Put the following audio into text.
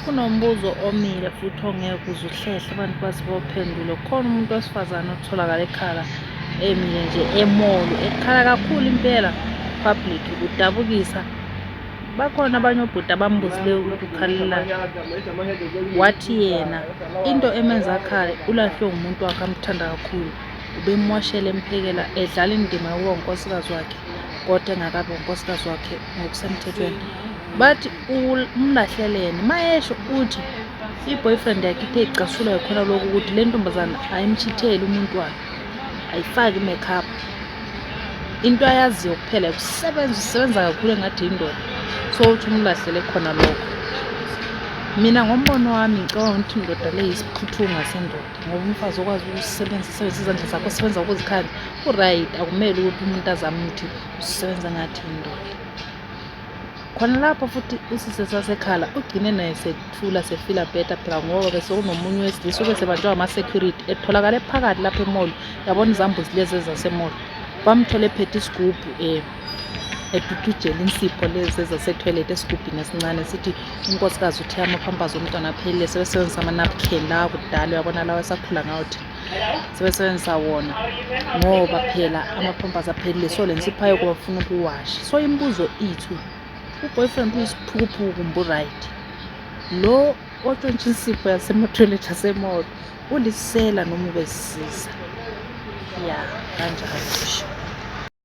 Kunombuzo omile futhi ongeke uze uhlehle abantu bathi bawuphendule. Khona umuntu wesifazane otholakala ekhala emile nje emall, ekhala kakhulu impela public, udabukisa. Bakhona abanye obhuti abambuzileyo ukuthi ukhalelani, wathi yena into emenza akhale ulahlwe umuntu wakhe amthanda kakhulu, ubemoshela emphekela, edlala indima yonkosikazi wakhe kodwa engakabi unkosikazi wakhe ngokusemthethweni. Bathi umlahlele yena mayesho uthi i-boyfriend yakhe ithe icasula khona lokhu ukuthi le ntombazana ayimchitheli umuntu wakhe, ayifaki i-makeup, into ayaziyo kuphela usebenza kakhulu engathi indoda, so uthi umlahlele khona lokho. Mina ngombono wami ngicabanga ukuthi indoda le yisiphuthunga sendoda, ngoba umfazi okwazi ukusebenzisa izandla zakhe, usebenza ukuzikhandla, u-right, akumele ukuthi umuntu azame ukuthi usebenza ngathi indoda. Khona lapho futhi usisi sasekhala ugcine naye sethula sefila better phela ngoba bese kunomunye wesilisa obesebanjwa ama-security etholakale phakathi lapha emall, yabona izambuzi lezi ezasemall, bamthola ephethe isigubhu edudujela insipho lezi ezasetoilet esigubhini esincane, sithi unkosikazi uthe amaphambazi omntwana aphelile, sebesebenzisa ama-napkin lawa kudala, uyabona lawa esakhula ngawo thina, sebesebenzisa wona ngoba phela amaphambazi aphelile, so le nsipho ayekho bafuna ukuwasha. So imibuzo ithu, u-boyfriend uyisiphukuphuku mbu-right, lo otshontsha insipho yasema-toilet asemall ulisela noma ubesisiza, ya kanjalo nje.